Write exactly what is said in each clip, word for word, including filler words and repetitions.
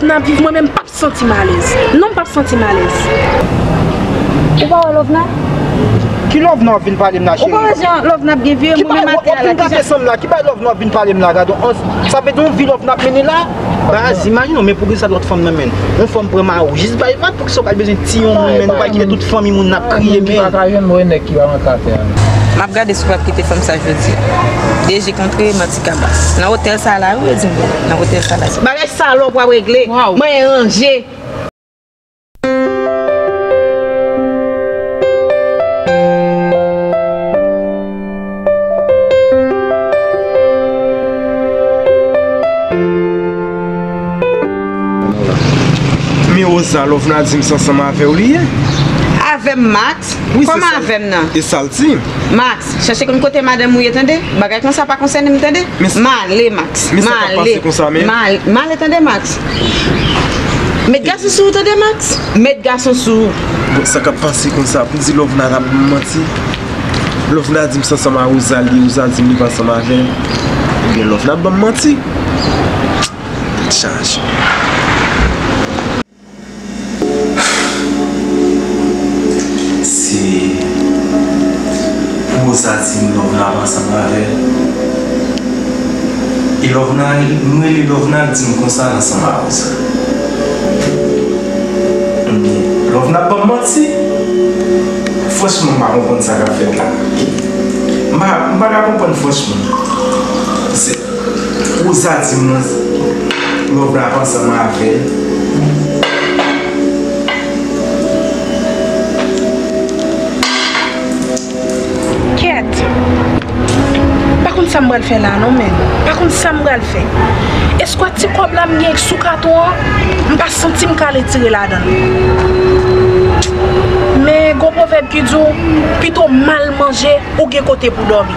Nan viv mwen menm, m p ap santi m alèz. Non, m p ap santi m alèz. Ou pa wè Lovna? Ki Lovna w ap vin pale m la, cheri? Ou pa wè jan Lovna ap gen vye mwen menm atè a la? Ki bay Lovna w ap vin pale m la? Gade, sa vle di yon vi Lovna ap mennen la? Baz, imajine w, men poukisa lòt fanm nan, men yon fanm pran mari w jis bay vag, poukisa w pral bezwen tiye yon moun, men nou pral kite tout fanmi moun n ap kriye, men. M ap gade si w ap kite fanm sa jodi a. De je kontre, manti kaba. Nan otèl sa la, wi, yo di m. Nan otèl sa la. Bagay salòp w ap regle. Mwen ranje. Men Rosa, Lovna di m se ansanm avè w li ye? Avè m, Max? Wi, se sa. Kòman avè m nan? E sa l di m. Max, chèche konn kote madanm ou ye, tande? Bagay konsa pa konsène m, tande? M ale, Max. Men sa k ap pase konsa menm? M ale, tande, Max. Met gason sou ou, tande, Max. Met gason sou ou. Bon, sa k ap pase konsa? Pou m di Lovna ap ban m manti? Lovna di m se ansanm a Rosa li ye, Rosa di m li pa ansanm avè l. Oubyen Lovna ap ban m manti? Tèt chaje. Si Rosa di m Lovna pa ansanm avè l, e Lovna, m rele Lovna, l di m konsa l ansanm a Rosa. Ebyen, Lovna ap ban m manti. Franchman, m pa konprann sa k ap fèt la. M pa, m pa ka konprann, franchman. Se Rosa di m Lovna ap ansanm avè l. Kèt! Pa konn sa m pral fè la non, men. Pa konn sa m pral fè. Eskwat ti kòb la m gen sou katon an, m pa santi m ka ale tire ladan l. Men gon pwovèb ki di w, pito mal manje ou gen kote pou dòmi.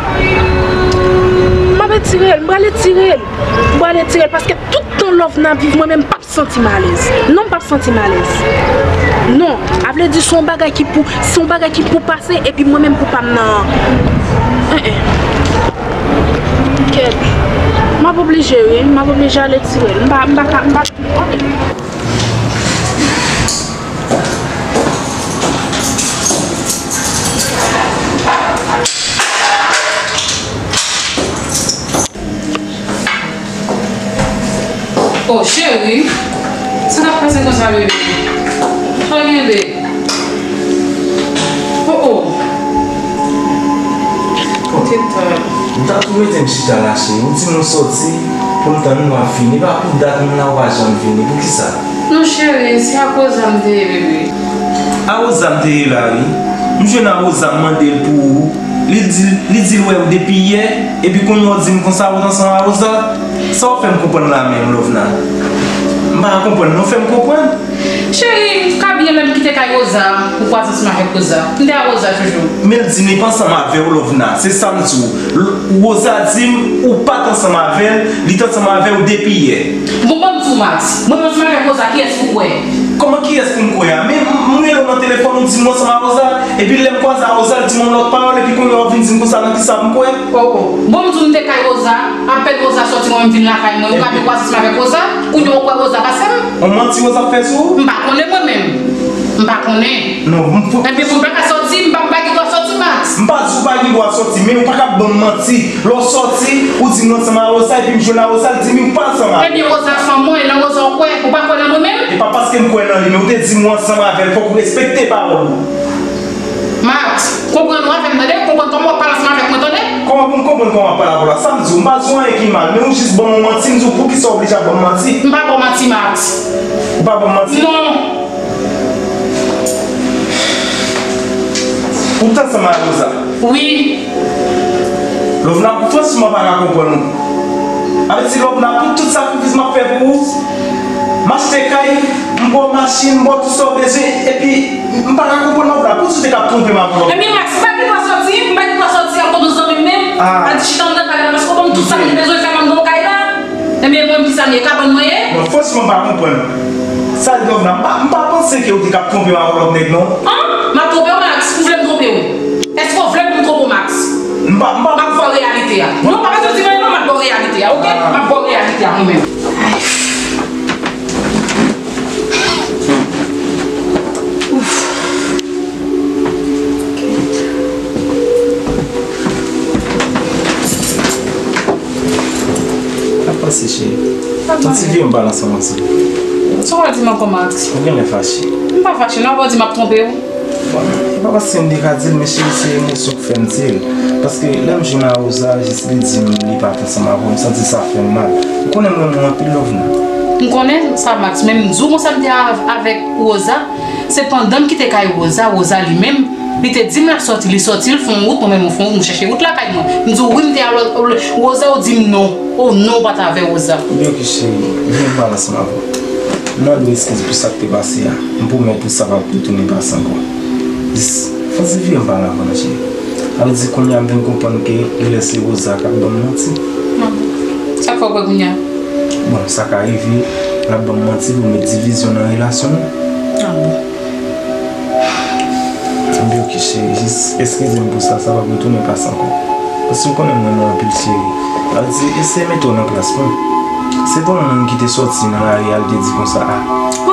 M ap retire l, m prale tire l. M prale tire l paske tout tan Lovna ap viv mwen menm m p ap santi m alèz. Non, m p ap santi m alèz. Non, a vle di se yon bagay ki pou, se yon bagay ki pou pase epi mwen menm pou pa m nan. En, en. Kèt. M ap oblije wi, m ap oblije ale tire l. M pa, m pa ka, m pa. Oh, cheri, sa k ap pase konsa, bebe? Sa w genbe? Oh, oh. Poukisa? M ta tou mete m chita la, cheri. Ou di m ou soti pou m tann ou ap vini. Pa pou dat m la ou pa janm vini. Poukisa? Non, cheri, se ak Rosa m te ye, bebe. A Rosa m te ye la, wi. M jwenn a Rosa, m mande l pou ou. Li di, li di l wè ou depi yè, epi kounye a w di m konsa ou t ansanm a Rosa. Sa w fè m konprann la menm, Lovna? M pa ka konprann non, fè m konprann. Cheri, ka byen lè m kite kay Rosa pou kwaze ansanm avèk Rosa. M te a Rosa toujou. Men l di m li pa ansanm avè w, Lovna. Se sa m di w. L-, Rosa di m ou pa t ansanm avè l, li t ansanm avè w depi yè. Bon, ban m di w, Max. Mwen m ansanm avèk Rosa, kiyès pou kwè? Kòman kiyès pou m kwè a? Men m, m rele w nan telefòn, ou di m w ansanm a Rosa, epi lè m kwaze a Rosa, l di m yon lòt pawòl, epi kounye a w vin di m konsa nan kisa pou m kwè? Oh, oh. Bon, m di w m te kay Rosa, apèn Rosa sòti, mwen m vin lakay mwen, ou ka vin kwaze ansanm avèk Rosa, kounye a w kwè Rosa pase m? On manti Rosa ap fè sou ou? M pa konnen mwen menm. M pa konnen. Non, m pou... Ebyen, pou m pa ka sòti, m pa, m pa gen dwa sòti, Max. M pa di w pa gen dwa sòti, men ou pa ka ap ban m manti. Lè w sòti, ou di m w ansanm a Rosa, epi m jwenn a Rosa, l di m ou pa ansanm avè l. Ebyen, Rosa fanm mwen, e nan Rosa w kwè, ou pa kwè nan mwen menm? E pa paske m kwè nan li, men ou te di m w ansanm avè l, fòk ou respekte pawòl ou. Max, konprann ou avè m, tande? Konprann kòman w ap pale ansanm avèk mwen, tande? Kòman pou m konprann kòman w ap pale avè w la? Sa m di w, m pa di w anyen ki mal, men ou jis ban m yon manti, m di w poukisa w oblije ap ban m manti? M pa ba w manti, Max. Ou pa ban m manti? Non. Ou t ansanm a Rosa? Wi. Lovna, franchman, m pa ka konprann ou. Avèti Lovna, pou tout sakrifis m ap fè pou ou, m achte kay, m ba w machin, m ba w tout sa w bezwen, epi m pa ka konprann Lovna. Poukisa w te ka ap twonpe m avè yon lòt? Ebyen, Max, m pa gen dwa sòti, m pa gen dwa sòti ak yon zanmi m menm. Ah. Al di chita anndan kay la, paske w ban m tout sa m te bezwen fè, m anndan yon kay la. Ebyen, mwen, kisa m ye? Kabann mwen ye? Non, franchman, m pa konprann. Sa l di Lovna, m pa, m pa panse ke ou te ka ap twonpe m avè yon lòt nèg, non. An? M ap twonpe w, Max? Ou vle m twonpe w? Èske w vle pou m twonpe w, Max? M pa, m pa... M ap ba w reyalite a. Non, pa bezwen di m anyen, non, m ap ba w reyalite a, oke? Ah. M ap ba w reyalite a, mwen menm. Ay. Cheri, yon ti vi m pale ansanm ansanm. Sa w ap di m ankò, Max? Ou genlè fache. M pa fache non, w ap di m ap twonpe w. Bon, e pa paske m te ka di l, men cheri, se emosyon k fè m di l. Paske lè m jwenn a Rosa, jis li di m li pa t ansanm avè w, m santi sa fè m mal. Ou konnen m renmen w anpil, Lovna. M konnen sa, Max, men m di w konsa m te av-, avèk Rosa, se pandan m kite kay Rosa, Rosa li menm, li te di m l ap sòti, li sòti, l fè yon wout, mwen menm mwen fè yon wout, m chèche wout lakay mwen. M di w wi, m te al, Rosa, ou di m non. O non, ou pa t avè Rosa. Ebyen, ok, cheri, vin m pale ansanm avè w. M mande w eskiz pou sa k te pase a. M pwomèt ou sa p ap retounen pase ankò. Jis, fè yon ti vire m pale avè w non, cheri. Sa vle di kounye a m vin konprann ke genlè se Rosa k ap ban m manti. Non. Sa k fè w kwè kounye a? Bon, sa ka rive, l ap ban m manti pou met divizyon nan relasyon nou. Ah bon. Ebyen, ok, cheri, jis eskize m pou sa, sa p ap retounen pase ankò. Paske m konnen m renmen w anpil, cheri. Sa vle di, eseye mete w nan plas mwen. Se pa yon moun ki te sòti nan lari a, l te di konsa, a.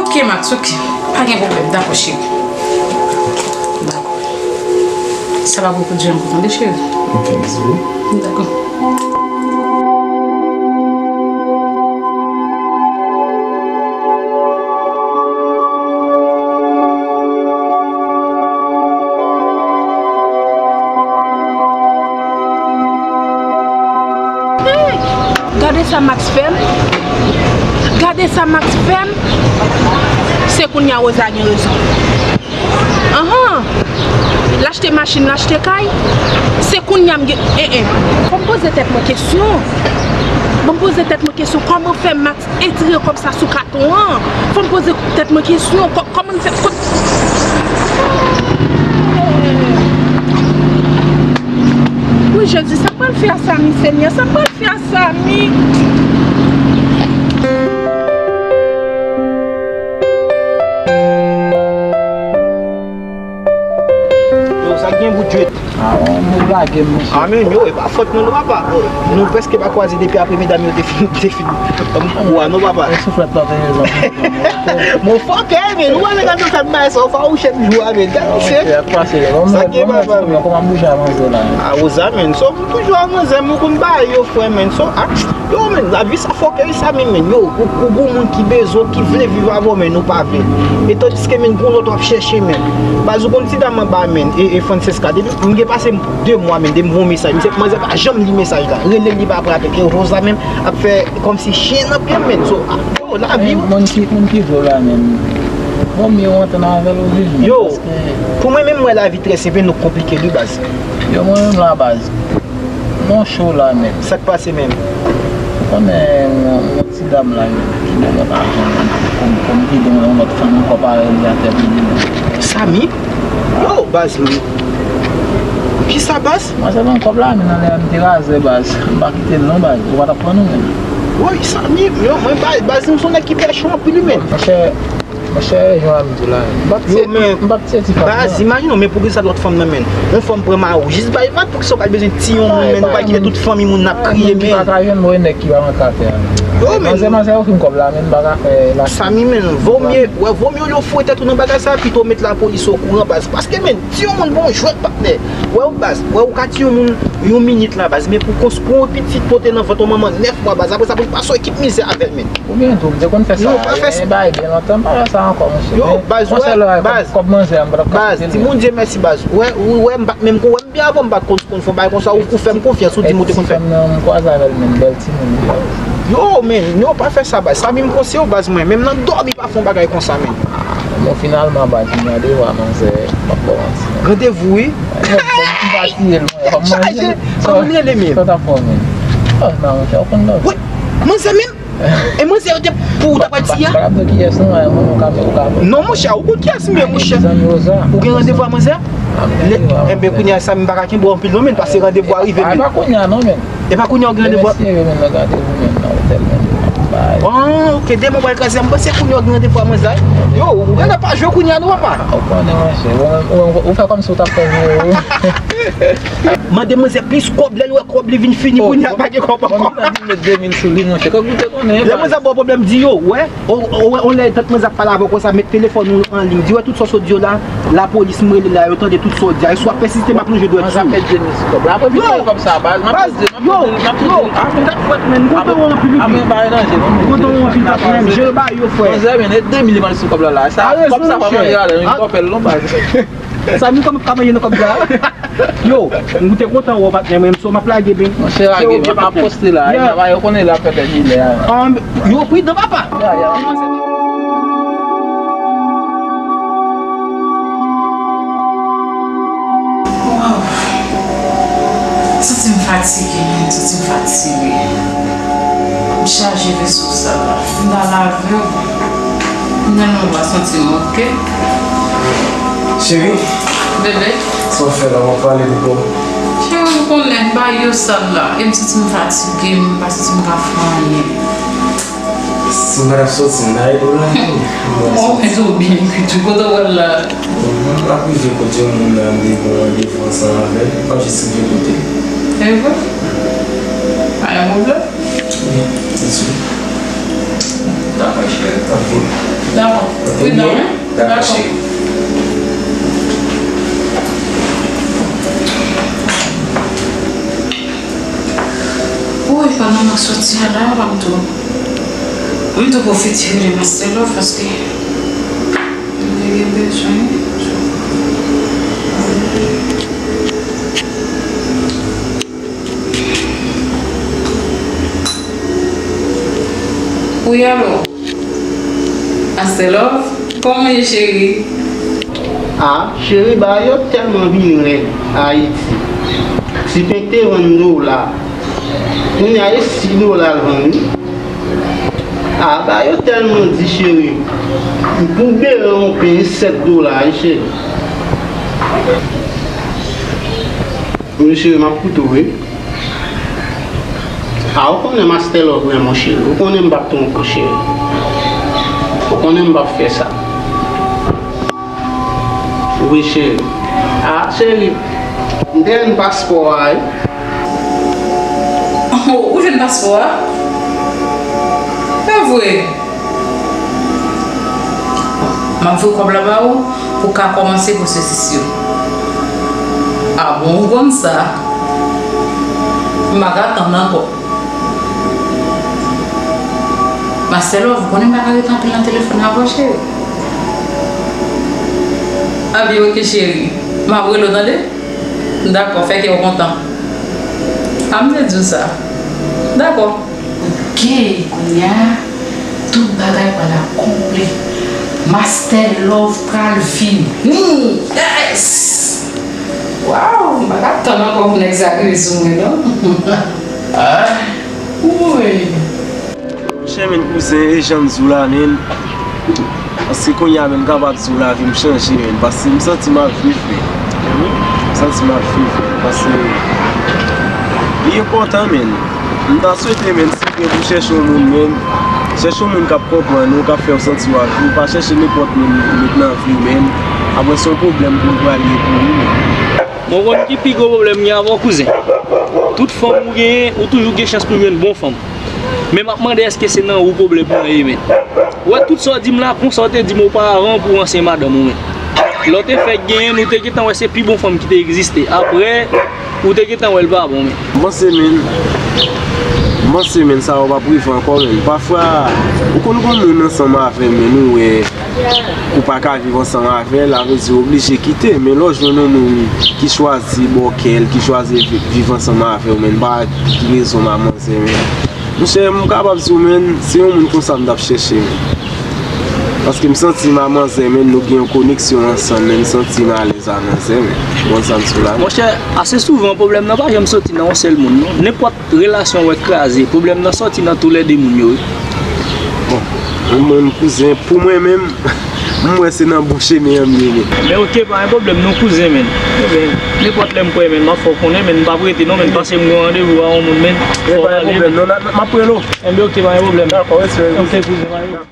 Ok, Max, ok. Pa gen pwoblèm. Dakò, cheri. Dakò. Sa p ap retounen ankò, tande, cheri? Ok, bizou. Dakò. Hmm! Gade sa Max fè m. Gade sa Max fè m. Se kounye a Rosa gen rezon. Anhan! L achte machin, l achte kay. Se kounye a m gen, en, en. Fò m poze tèt mwen kesyon. Fò m poze tèt mwen kesyon. Kòman fè Max etire kòb sa sou katon an? Fò m poze tèt mwen kesyon. Kò-, kòman l fè? Kot-, wi, Jezi, sa m pral fè a Samy, Senyè? Sa m pral fè a Samy? Yo, sa k gen bout jwèt? Ah, nou lage m, mesye. Ah, men, yo, e pa fòt nou, non, papa. Nou prèske pa kwaze depi apre medam yo te fin, te fin. Kou a, non, papa. E souflèt la te rezon. Mon fòkè, men, ou wè nèg la te fè m bay sa, ou fawouche m jou a, men. Gade, mesye. Sa k gen, papa, men. Kòman bouje a manzè la, men? Ah, Rosa, men, so, toujou a manzè, mwen konn bagay yo, frè, men, so, ah. Yo, men, lavi sa fòkèy sa, men, men, yo, ou, ou gon moun ki bezwen, ki vle viv avè w, men, ou pa vle. E tandiske, men, gon lòt w ap chèche, men. Baz, ou konn ti dam anba, men, e, e Francesca, depi, m gen pase de mwa, men, depi m voye mesaj, misye, manzè pa janm li mesaj la. Rele l, li pa pran apèl, e Rosa menm ap fè kòmsi chen nan pye m, men, so, ah, yo, lavi, wi. Moun ki, moun ki vle w la, men, bon, men, ou antann avè l, ou viv, men, yo, paske pou mwen menm, mwen, lavi trè senp, nou konplike li, baz. Yo, mwen menm la, baz. Non, cho la menm. Sa k pase menm? Ou konnen yon, yon ti dam la menm ki ban mwen lajan menm pou m, pou m kite yon lòt fanm ankò parèy li atè pou li menm. Samy? Yo, baz, men. Kisa, baz? Mwen se ban kòb la, men nan lè m te razè, baz. M pa kite l non, baz. Ou pa t ap pran non, men. Woy, Samy, yo, mwen, baz, baz, m se yon nèg ki pè cho anpil, wi, men. Monchè, Monchè, jan m di w la, m p ap tiye, m p ap tiye ti fanm nan. Baz, imajine w, men poukisa lòt fanm nan, men? Yon fanm pran mari w, jis bay vag, poukisa w pral bezwen tiye yon moun, men, ou pa kite tout fanmi moun nan ap kriye, men. Ki pa ka jwenn mwen nèg ki pa nan kratè a. Yo, men. Manzè, manzè, yo fin kòb la, men, m pa ka fè la. Samy, men, vomye, wè, vomye w fouye tèt ou nan bagay sa, pito w met lapolis okouran, baz. Paske, men, tiye yon moun bon jwèt, patnè. Wè, w, baz, wè, ou ka tiye yon moun yon minit la, baz, men pou kons-, pou yon pitit pote nan vant yon manman nèf mwa, baz, apre sa, pou l pase yon ekip mizè avè l, men. Oubyen tou, m te konn fè sa, non, pa fè sa. Bay byen lontan, m pa fè sa ankò, monchè. Yo, baz, wè, baz, baz, di Bondye mèsi, baz. Wè, ou wè, m pa t menm kon, wè, m byen avan, m pa t konn, konn fè yon bagay konsa, ou, ou fè m konfyans, ou di m ou te konn fè. Ti fanm nan, m kwaze avè l menm, bèl timoun li ye. Yo, men, yo, pa fè sa, baz. Samy, m konseye w, baz, mwen. Menm nan dòmi, pa fè yon bagay konsa, men. Bon, finalman, baz, m gen randevou a manzè, m p ap ba w manti, non. Randevou, wi. Bon, m pa tiye l, mwen, kòm manzè. Kòman l rele, men? Sa w t ap fè, men? Oh, non, monchè, ou konn non. Wi, manzè menm? E manzè yo te pou ou ta pral tiye a? M pa, m pa, m pa ka di kiyès non, men ou ka, ou ka. Non, monchè, ou konn kiyès m ye, monchè. Zanmi Rosa. Ou gen randevou a manzè? Enben, kounye a sa, m pa ka kenbe w anpil non, men, paske randevou a rive, men. E pa kounye a non, men. E pa kounye a ou gen randevou a? Mesye yo, men, nan randevou, men, nan otèl, men, bay. Ah, ok, demen w pral kraze a, m panse kounye a ou gen randevou a manzè. Yo, ou genlè pa jwe kounye a non, papa. Ou konnen, monchè, ou, ou, ou, ou fè kòmsi ou t ap fè jwe, wi. Mande manzè plis kòb, lè l wè kòb li vin fini, kounye a pa gen kòb ankò. Bon, bon, bon, met de mil sou li, monchè. Kòb ou te konnen, lè manzè ba w pwoblèm, di yo, wè, o, o, wè, on lè tant manzè ap pale avè w konsa, met telefòn ou an liy, di, wè, tout sa w sot di yo la, lapolis, m rele la, yo tande tout sa w di a, e si w ap pèsiste, m ap lonje dwèt sou ou. Manzè ap pèdi de mil sou kòb la. Apre vin kòb sa, baz, m ap pèdi, m ap pèdi, m ap pèdi. Men m kontan wè w anpil, wi. Apre, apre, pa ranje, non. M kontan wè w anpil, patnè. M jere ba yo, frè. Manzè, men, e de mil li mande sou kòb la, la. Sa, kòb sa pa manje la, non, li pa fè l, non, baz. Sa, nou ka manje nan kòb sa. Yo, m te kontan wè w, patnè, men m sou m ap lage, ben. Monchè, lage, m ap poste la. Yeah. Yo konnen la fè de jilè a. Um, yo pridan, papa. Ya, ya. Waw. Santi m fatige, men, santi m fatige. M chaje veso sal la. M pa lave yo. Nan non pa santi m oke. Cheri. Bebe. Sa w fè la, w ap pale de kò? Cheri, ou konnen, m pa yo sal la. E m santi m fatige, m pa santi m ka fè anyen. Si m pa t ap soti, m ta ede w la, wi. Bon, men tou byen kwit wi, kote w pral la? Bon, m ap rive kote yon moun la, m gen yon randevou ansanm avè l. M ap jis rive kote l. E vre? Pa gen pwoblèm? Wi, se sou. Dakò, cheri. Dakò. Dakò. Pridan, wi. Dakò, cheri. Woy, pandan m ap soti a la, m ap tou, m ap tou pwofite rele Master Love paske m te gen bezwen. Wi, alo. Master Love, kòman w ye, cheri? Ah, cheri, bagay yo tèlman vin rèd Ayiti. Ti pen te vann dola. Kounye a, e sis dola l vann, wi. Ah, bagay yo tèlman di, cheri. Pou bere yon pen, e sèt dola, wi, cheri. Wi, cheri, m ap koute w, wi. Ah, ou konnen Master Love, wi, monchè. Ou konnen m p ap twonpe w, cheri. Ou konnen m p ap fè sa. Wi, cheri. Ah, cheri, m te jwenn paspò a, wi. Oh, ou jwenn paspò a? Pa vre? M ap voye kòb la ba ou pou w ka kòmanse pwosesis yo. Ah bon, ou konn sa. M pa ka tann ankò. Master Love, ou konnen m pa ka rete anpil nan telefòn nan, cheri. Ah byen, oke, cheri. M ap rele w, tande? Dakò, fè kè w kontan. Ah, m te di w sa. Dakò. Oke, kounye a, tout bagay pral akonpli. Master Love pral vini. Yes! Waw, m pa t ap tann ankò pou nèg sa rive sou mwen, non. Ah, woy. Monchè, men kouzen, e jan m di w la, men. Paske kounye a, men, m kapab di w lavi m chanje, men. Paske m santi m ap viv, men. M santi m ap viv, men. Paske li enpòtan, men. M ta swete, men, si w gen pou chèche yon moun, men, chèche yon moun k ap konprann ou, k ap fè w santi w ap viv. Pa chèche nenpòt moun pou met nan vi w, men. Apre, se yon pwoblèm pou l pral ye pou ou, men. Mwen konn ki pi gwo pwoblèm m gen avè w, kouzen. Tout fanm ou genyen, ou toujou gen chans pou jwenn bon fanm. Men m ap mande èske se nan ou pwoblèm nan ye, men. Ou wè tout sa w di m la, konsa w te di m oparavan pou ansyen madanm ou, men. Lè w te fèk genyen l, ou te gentan wè se pi bon fanm ki te egziste. Apre, ou te gentan wè l pa bon, men. M panse, men, m panse, men, sa yo p ap rive ankò, men. Pafwa, ou konn gon moun ansanm avè m, men, ou wè, ou pa ka viv ansanm avè l, sa vle di w oblije kite. Men lè w jwenn yon moun ki chwazi ba w kè l, ki chwazi vi-, viv ansanm avè w, men, m pa wè ki rezon, manzè, men. Monchè, m kapab di w, men, se yon moun konsa m t ap chèche, men. Paske m santi m a manzè, men, nou gen yon koneksyon ansanm, men, m santi m alèz a manzè, men. Ou konn sa m di w la? Monchè, ase souvan, pwoblèm nan pa janm soti nan yon sèl moun, non. Nenpòt relasyon w wè k kraze, pwoblèm nan soti nan toulède moun yo, wi. Bon, pou mwen, kouzen, pou mwen menm, m wè se nan bon chemen an m ye, men. Men oke, pa gen pwoblèm non, kouzen, men. Ebyen, nenpòt lè m kwè, men, m ap fè w konnen, men, m p ap rete non, men, paske m gen yon randevou a yon moun, men. Fò m ale, men. Non, m ap rele w. Ebyen, oke, pa gen pwoblèm. Dakò, respè. Oke, kouzen, pa gen pwoblèm.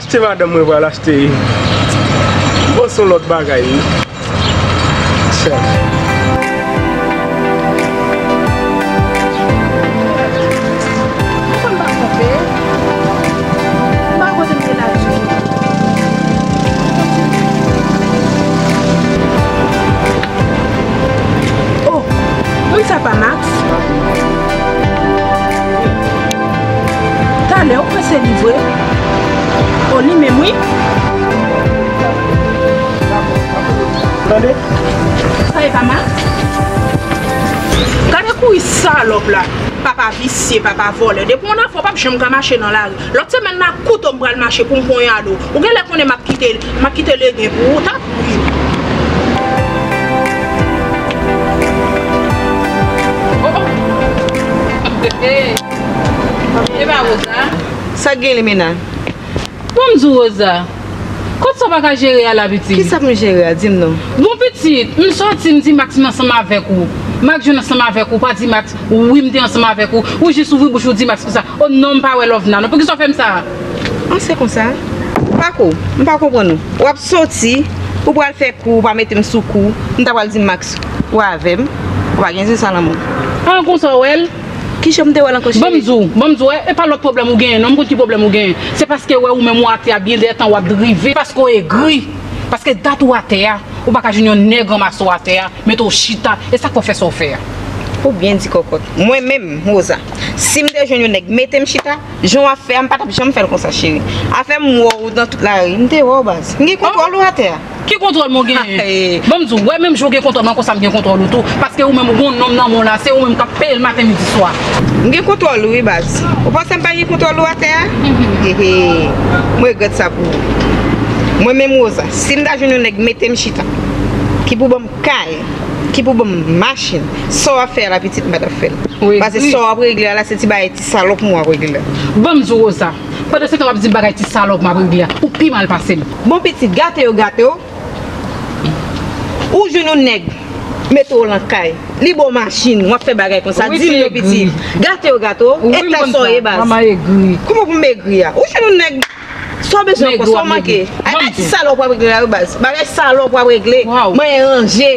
Se madanm mwen pral achte. Bon, se yon lòt bagay, wi. Chèf. Mwen pa konpe. Mwen pa kote m te la toujou. Oh, moun sa pa Max? Talè, ou kwè se li vre? Oh, li menm, wi. Tande? Sa e pa Max? Gade kouri salòp la. Papa visye, papa vòlè. Depi w nan afè, w p ap janm ka mache nan lari. Lòt semèn nan, ak kouto m pral mache pou m pran yon ado. Ou genlè konnen m ap kite, m ap kite legen pou ou, tanpri. Oh, oh. E pa Rosa? Sa k gen, Limena? Bon, m di w, Rosa, kot sa w pa ka jere a la, pitit? Kisa pou m jere a? Di m non. Bon, pitit, m sòti, m di Max m ansanm avèk ou. Max jwenn ansanm avèk ou, pa di Max, wi, m te ansanm avèk ou. Ou jis ouvri bouch ou di Max konsa. Oh non, m pa wè Lovena non. Poukisa w fè m sa? An, se konsa. Pako, m pa konprann ou. W ap sòti, ou pral fè kou, ou pa mete m sou kou. M ta pral di Max, ou avè m, ou pa gen zen sa nan men w. An, konsa w wè l? Kijan m te wè l ankò, cheri? Ban m di w, ban m di w, e, e pa lòt pwoblèm ou genyen non, m konn ki pwoblèm ou genyen. Se paske wè ou menm ou atè a byen dèyè tan w ap drive, paske w egri. Paske dat ou atè a, ou pa ka jwenn yon nèg ranmase w atè a, mete w chita, e sa k fè w fè sa w fè a. Ou byen di, kòkòt. Mwen menm, Rosa, si m te jwenn yon nèg mete m chita, jan w ap fè a, m pa t ap janm fè l konsa, cheri. Afè m wè w nan tout lari, m te wè w, baz. M gen kontwòl ou atè a. Ki kontwòl mwen genyen? Hey. Ban m di w, wè, menm jan w gen kontwòl mwen, konsa m gen kontwòl ou tou. Paske ou menm, ou gen yon nonm nan men w la, se ou menm k ap peye l maten, midi, swa. M gen kontwòl ou, wi, baz. Ou panse m pa gen kontwòl ou atè a? Hehe. M regrèt sa pou ou. Mwen menm, Rosa, si m ta jwenn yon nèg mete m chita, ki pou ban m kay, ki pou ban m machin, sa w ap fè a la, pitit, m pa t ap fè l. Paske sa w ap regle a la, se ti bagay ti salòp mwen w ap regle la. Ban m di w, Rosa, pandan se tan w ap di m bagay ti salòp m ap regle a, ou pi mal pase m. Bon, pitit, gate yo gate w. Ou jwenn yon nèg mete w nan kay, li ba w machin, w ap fè bagay konsa, di m non, pitit. Gate yo gate w, e ta sa w ye, baz. Kòman pou m egri a? Ou jwenn yon nèg, sa w bezwen ankò, sa w manke? Ay, bagay ti salòp w ap regle la, wi, baz. Bagay salòp w ap regle. Manyen ranje.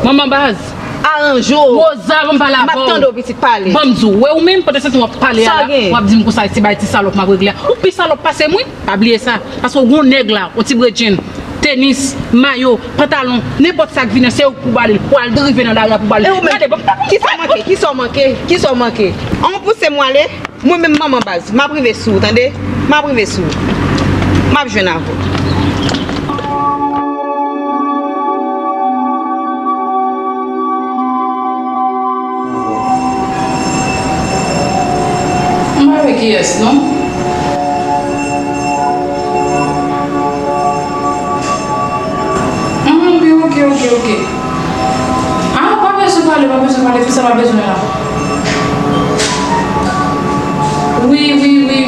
Manman, baz. Aranje w. Rosa, ban m pale avè w. M ap tande w, pitit, pale. Ban m di w, wè ou menm, pandan se tan w ap pale a la, w ap di m konsa, se bagay ti salòp m ap regle a. Ou pi salòp pase m, wi. Pa bliye sa. Paske w gon nèg la, yon ti bredjenn, tenis, mayo, pantalon, nenpòt sa k vini an, se ou k pou bale l. Pou al drive nan lari a pou bale l. E ou menm? Gade, ban m... Kisa w manke? Kisa w manke? Kisa w manke? An, ou pouse m w ale? Mwen menm manman, baz, m ap rive sou ou, tande? M ap rive sou ou. M ap jwenn avè w. M pa wè kiyès non. Hum, ok, ok, ok. Ah, pa bezwen pale, pa bezwen pale, tout sa pa bezwen la. Wi, wi, wi.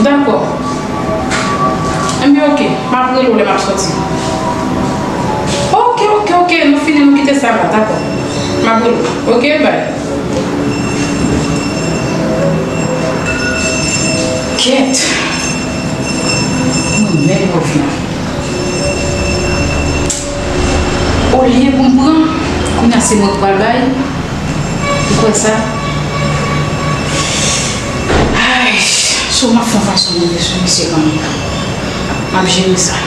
Dakò. Enben, ok, m ap rele w lè m ap sòti. Ok, ok, ok, nou fini, nou kite sa la, dakò. M ap rele w. Ok, bye. Kèt. Mwen menm Lovena. Olye pou m pran, kounye a se mwen k pral bay. Ou kwè sa? Ay, so m ap fè yon fason mwen sou misye kanmenm. M ap jere sa.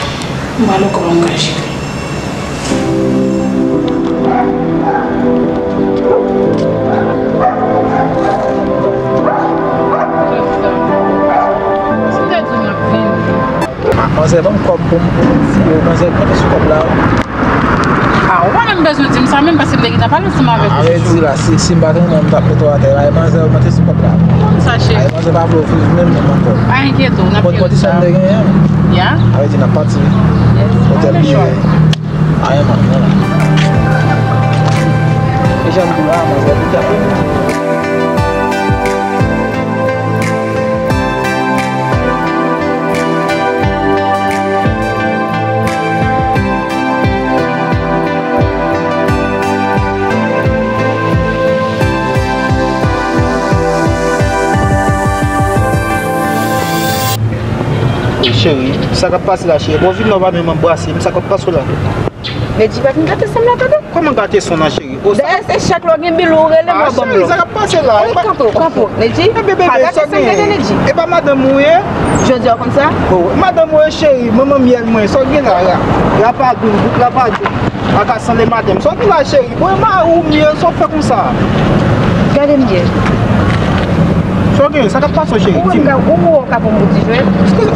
M pral wè kòman m ka jere. Si m te di w m ap vini. Ah, manzè, ban m kòb pou m, pou m di yo, manzè, mete sou kòb la. Ah, ou pa menm bezwen di m sa menm, paske m te gentan pale ansanm avèk ou. Avè di w la, si, si m pa t renmen w, m t ap mete w atè. Ay, manzè, mete sou kòb la. Konn sa, cheri. Ay, manzè, pa vle w viv menm menm ankò. Pa enkyete w, n ap jere sa. Konn kondisyon m te genyen? Ya. Avè di n ap pati. Yes. Otèl Mire. Ay, man, non. E jan m di w la, manzè, pou tèt ou. Cheri, sa k ap pase la, cheri? Bon, vin la, w pa menm anbrase m, sa k ap pase la? Nedji, pa vin gate san m la, tande. Kòman gate san nan, cheri? O, sa... Dayè, se chak lè w gen bil ou rele m, w ap ban m lòt. Cheri, sa k ap pase la? Wi, kanpe w, kanpe w. Nedji, pa gate san m, tande, Nedji. E pa madanm ou ye? Jodi a w konn sa? O, madanm ou ye, cheri, manman myèl mwen, sa w gen la, la? Rapadou, bout rapadou. Aka san le maten. Sa w gen la, cheri? Bon, e mari w m ye, sa w fè konsa? Gade m byen. Sa w gen? Sa k ap pase w, cheri? Di m. Ou wè w ka pran m pou ti jwèt?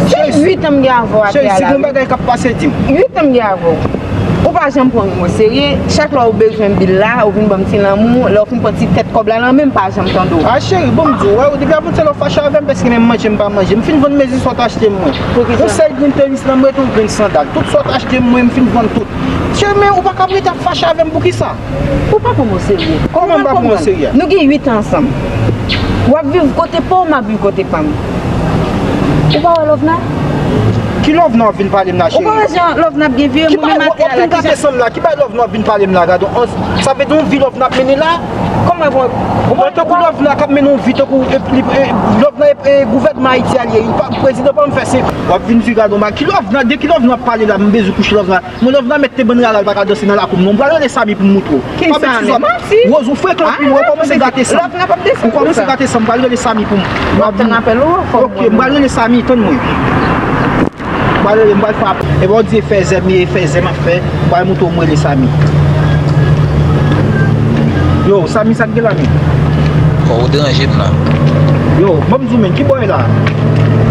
Se uit an m gen avè w atè a la. Cheri, si gon bagay k ap pase, di m. Uit an m gen avè w. Ou pa janm pran m o serye. Chak lè w bezwen bil la, ou vin ban m ti lanmou. Lè w fin pran ti tèt kòb la nan men m, m pa janm tande w. A, cheri, bon, m di w, wè, depi avantyè lè w fache avè m, pèske menm manje m pa manje. M fin vann mezi sa w t achte m, mwen. Yon sèl grenn tenis lan, m rete yon grenn sandal. Tout sa w t achte m, mwen, m fin vann tout. Cheri, men ou pa kab rete ap fache avè m poukisa? Ou pa pran m o serye. Kòman m pa pran w o serye? Nou gen uit an ansanm. W ap viv kote pa w, m ap viv kote pa m. Ou pa wè Lovna? Ki Lovna w ap vin pale m la, cheri? Ou pa wè jan Lovna ap gen vye moun nan maten a la, ki jan... Ki bagay Lovna w ap vin pale m la, gade, sa vle di yon vi Lovna ap mennen la? Kòman w... Ou tankou Lovna k ap mennen yon vi tankou, e, li, e, Lovna e, e gouvènman Ayiti a li ye, li pa, prezidan pa m fè se. W ap vin di gade yon bagay. Ki Lovna, de ki Lovna w ap pale la, m bezwen kouche Lovna. Mwen, Lovna mèt te bann rara, l pa ka danse nan lakou m non. M pral rele Samy pou m moutre w. Ki Samy? Manti. Rose, ou frekan anpil, ou kòmanse gate san m. Lovna p ap desann konsa. Ou kòmanse gate san m, m pral rele Samy pou m. W ap tann apèl ou, fò m... Ok, m pral rele Samy, tann mwen. M pral rele, m pral fè apèl. Epa w di e fèzè m ye, e fèzè m ap fè. M pral moutre w, m rele Samy. Yo, Samy, sa k gen la menm? Kò ou deranje m la. Yo, ban m di w menm, ki bò w ye la?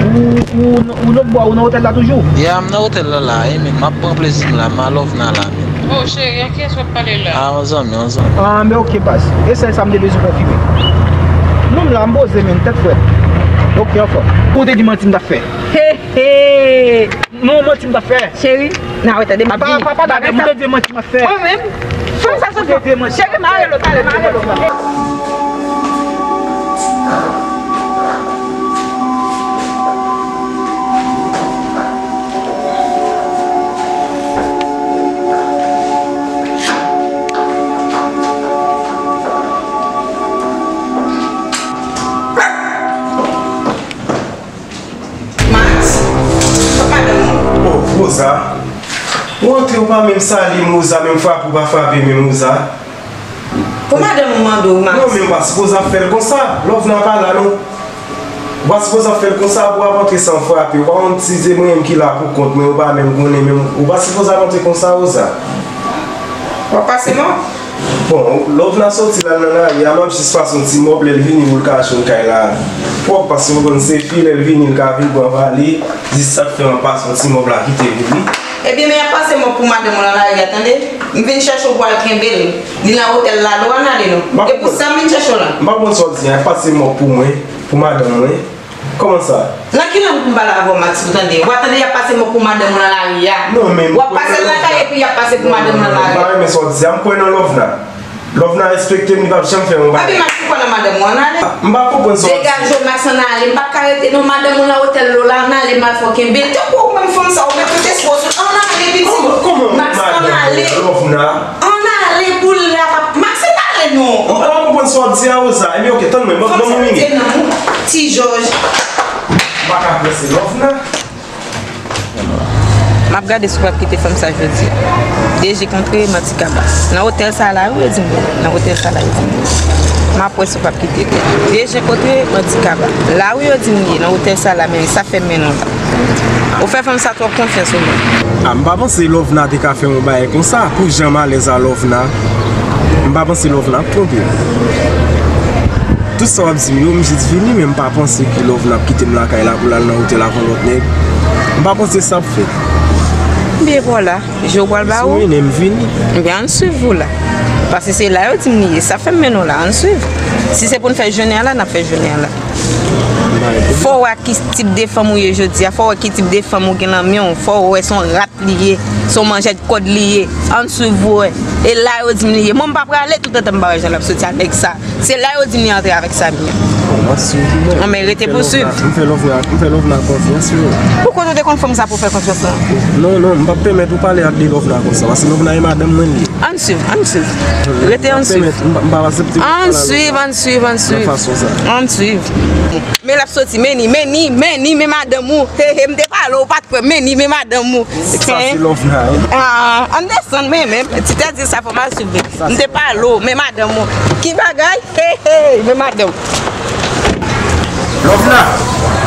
Ou, ou, ou lòt bò a, ou nan otèl la toujou? Ya, m nan otèl la la, e men m ap pran plezi m la, m a Lovna la. Oh, cheri, a kiyès w ap pale la? A, yon zanmi, yon zanmi. A, men ok, baz. E sèl sa m te bezwen konfime. Non, m la, m poze, men tèt frèt. Ok, anfòm. Ou te di manti m t ap fè. He, he. Non, manti m t ap fè. Cheri, n a wè tande m ap vini. Papa, papa, m te di manti m ap fè. Mwen menm, fanm sa sot. Cheri, mare l talè, mare l. Max, kot madanm ou? Oh, Rosa. Ou antre, ou pa menm salye m, Rosa, menm frape ou pa frape menm, Rosa. Pou madanm ou mande w, Max. Non, men ou pa sipoze ap fè l konsa. Lovna pa la, non. Ou pa sipoze ap fè l konsa pou w ap antre san frape. Ou pa konn si se mwen menm ki la pou kont mwen, ou pa menm konnen menm. Ou pa sipoze ap antre konsa, Rosa. W ap pase mò? Bon, Lovna soti la nan lari a, m ap jis pase yon ti mòp, lè l vini pou l ka jwenn kay la pwòp, paske ou konn se fi, lè l vini, l ka vin pran vale, jis sa k fè m ap pase yon ti mòp la, kite vini. Ebyen, men y ap pase mòp pou madanm ou nan lari a, tande? M vin chèche w pou al kenbe l. Li nan otèl la, nou ann ale non. E pou sa m vin chèche w la. M pa konprann sa w di a, y ap pase mòp pou mwen, pou madanm mwen. Kòman sa? Nan ki lang pou m pale avè w, Max, pou tande? W a tande y ap pase mòp pou madanm ou nan lari a. Non, men... W ap pase l nan kay epi y ap pase pou madanm ou nan lari a. M pa renmen sa w di a, m kwè nan Lovna. Lovna respekte m, li p ap janm fè yon bagay. Epi Max, ou kwè nan madanm ou, ann ale. M pa konprann sa w di. Degaje w, Max, ann ale. M p ap ka rete non, madanm ou nan otèl lo la, ann ale, m al fè w kenbe l. Tankou ou menm fanm sa, ou mèt rete sou w, ann ale, pitit. Kòman, kòman madanm ou, Lovna? Ann ale pou lè a p ap... Max, ann ale non. M pa konprann sa w ap di a, Rosa. Ebyen, ok, tann mwen, ban m yon minit. Ti Jòj. M pa ka prese Lovna. M ap gade si w p ap kite fanm sa jodi a. D G kontre Manti Kaba. Nan otèl sa la, wi, yo di m ye. Nan otèl sa la, yo di m ye. M ap wè si w p ap kite l. D G kontre Manti Kaba. La, wi, yo di m ye. Nan otèl sa la, men sa fè m mennen w la. Ou fè fanm sa twòp konfyans ou menm. A, m pa panse Lovna te ka fè yon bagay konsa. Pou jan m alèz a Lovna, m pa panse Lovna ap twonpe m. Tout sa w ap di m yo, m jis vini, men m pa panse ke Lovna ap kite m lakay la pou l al nan otèl avè yon lòt nèg. M pa panse sa ap fèt. Byen, vwala. Je w pral ba ou. Si w mennen m vini. Ebyen, ann swiv ou la. Paske se la yo di m li ye. Sa fè m mennen w la. Ann swiv. Si se pou n fè jounen an la, n ap fè jounen an la. Fò w wè ki tip de fanm ou ye jodi a. Fò w wè ki tip de fanm ou gen nan men w. Fò w wè se yon rat li ye. Se yon manjèt kòd li ye. Ann swiv pou wè. E la yo di m li ye. Mwen, m pa prale toutotan m pa wè jan l ap soti a nèg sa. Se la yo di m li antre avèk Samy an. An swiv mwen. An, men rete pou swiv. M fè Lovna, m fè Lovna konfyans, wi. Poukò ou te konn fanm sa pou fè konfyans la? Non, non, m p ap pèmèt ou pale ak de Lovna konsa, paske Lovna e madanm mwen li ye. Ann swiv, ann swiv. Rete ann swiv. M p ap aksepte. Ann swiv, ann swiv, ann swiv. Nan fason sa. Ann swiv. Men l ap soti, men ni, men ni, men ni, men madanm ou. He, he, m te pale, ou pa t kwè, men ni, men madanm ou. Sa se Lovna, wi. Ah, ann desann, men, men, ti te di sa, fò m al swiv li. M te pale, men madanm ou. Ki bagay? He, he, men madanm. Lovna!